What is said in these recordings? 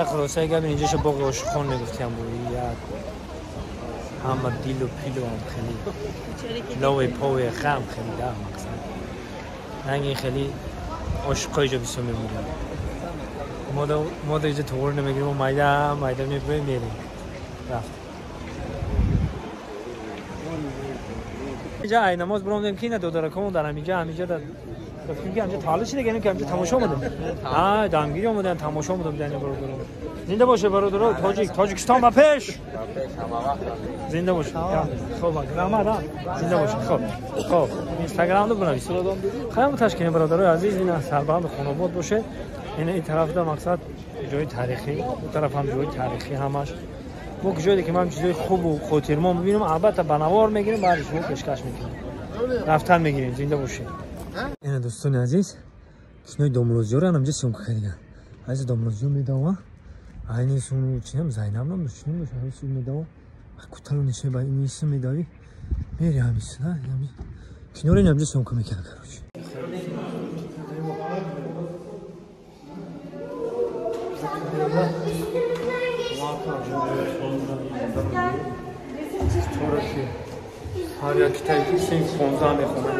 Хулосаи гап инҷаша боғи ошиқон мегуфтиам, як ҳама дилу пилу ҳам хеле лове пове хам хеле да мақсад ранги хеле ошиқо иҷо бисёр мемонанд. Мо да иҷо туғур намегирем, майда майда мебурем, мерем. Рафт инҷа ай намоз биромдем ки ина додаракомон дар ҳаминҷа ҳаминҷа гуфтем ки ҳаминҷа таваллуд шуда, ки ҳаминҷа тамошо омадем. Дамгирӣ омадем, тамошо омадем. Дани бародарон, зинда боше бародаро, тоҷик, Тоҷикистон ба пеш, зинда боше. Хоб, раҳмат, зинда боше. Хоб, хоб, инстаграмда бинавис. Хайр, ташкини бародарои азиз, ина сарбаланду хонобод боше. Ина ин тарафда мақсад ҷои таърихӣ, у тараф ҳам ҷои таърихӣ ҳамаш. Мо ҷое ки ман чизои хубу хотирмон бибинем, албатта ба навор мегирем, баъди шумо пешкаш мекунем. Рафтан мегирем, зинда бошед. Ина дӯстони азиз, кинои домлозиёро анамҷа съёмка кардиган. Азиз домлозиё медава, айни сун чинам Зайнаб нам чинам ҳамису медава, куталу нишои ба инису медави, мери ҳамису да киноро инамҷа съёмка мекард, короче. Ҳар як китаи синф 15 мехонад.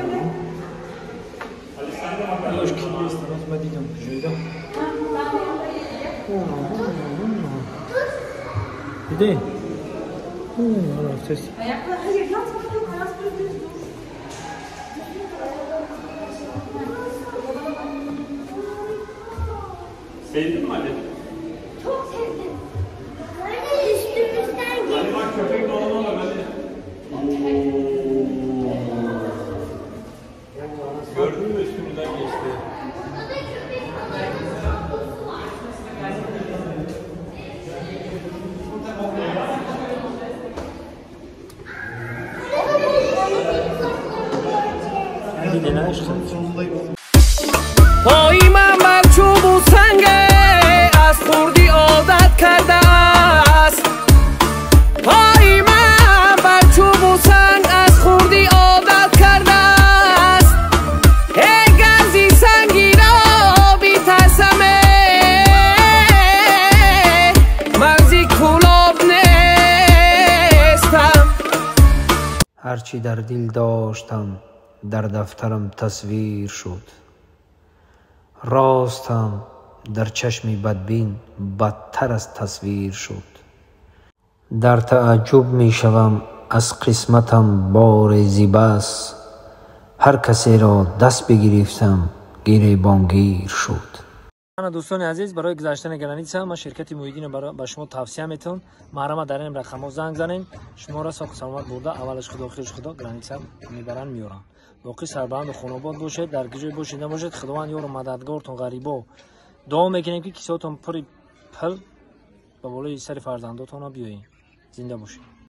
Ёш ки нест, ман дидам куҷоида. Дидӣ? Sevdin mi Ali? Çok sevdim. Anne üstümüzden geçti. Ali bak köpek balığına bak Ali. Gördün mü üstümüzden geçti. Burada da köpek balığının tablosu var. پای من بر چوب و سنگ از خوردی عادت کرده است. پای من بر چوب و سنگ از خوردی عادت کرده است. ای گرزی سنگی را بیترسم، مرزی کلاب نیستم. هرچی در دل داشتم در دفترم تصویر شد. راستم در چشم بدبین بدتر از تصویر شد. در تعجب می شوم از قسمتم بار زیبس. هر کسی را دست بگرفتم گریبانگیر شد. دوستان عزیز، برای گذشتن граница من شرکت مویدین به شما توصیه میتونم. محرم در این رقم زنگ زنین، شما را ساخت سلامت برده اولش خدا آخرش خدا граница میبرن میارن. باقی سربلند و خاناباد باشید، در کجای باشید نباشید، خداوند یار و مددگارتون غریبا. دعا میکنیم که کیساتون پر پل به بالای سر فرزنداتون بیایین. زنده باشید.